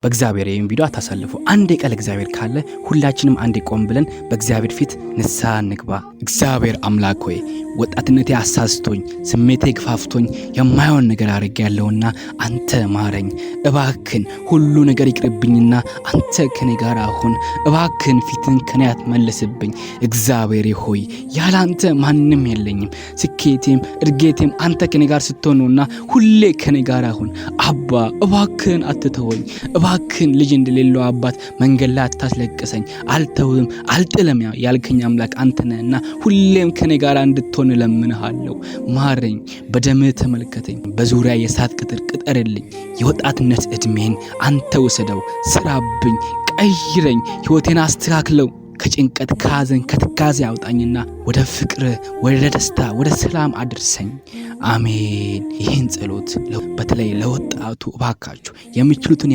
በእግዚአብሔር ይህን ቪዲዮ አታሳልፉ። አንድ የቃል እግዚአብሔር ካለ ሁላችንም አንድ ቆም ብለን በእግዚአብሔር ፊት ንስሐ እንግባ። እግዚአብሔር አምላክ ሆይ፣ ወጣትነቴ አሳስቶኝ፣ ስሜቴ ግፋፍቶኝ የማይሆን ነገር አድርጌያለሁና አንተ ማረኝ። እባክን ሁሉ ነገር ይቅርብኝና አንተ ከኔ ጋር አሁን። እባክን ፊትን ከኔ አትመልስብኝ። እግዚአብሔር ሆይ፣ ያለ አንተ ማንም የለኝም። ስኬቴም እድገቴም አንተ ከኔ ጋር ስትሆን ነውና ሁሌ ከኔ ጋር አሁን። አባ፣ እባክን አትተወኝ። እባክን ልጅ እንደሌለው አባት መንገድ ላይ አታስለቅሰኝ። አልተውም አልጥልም ያልከኝ አምላክ አንተ ነህና ሁሌም ከኔ ጋር እንድትሆን እለምንሃለሁ። ማረኝ፣ በደምህ ተመልከተኝ። በዙሪያ የእሳት ቅጥር ቅጠርልኝ። የወጣትነት ዕድሜን አንተ ውሰደው፣ ስራብኝ፣ ቀይረኝ፣ ሕይወቴን አስተካክለው። ከጭንቀት፣ ከሐዘን፣ ከትካዜ አውጣኝና ወደ ፍቅር፣ ወደ ደስታ፣ ወደ ሰላም አድርሰኝ። አሜን። ይህን ጸሎት በተለይ ለወጣቱ እባካችሁ የሚችሉትን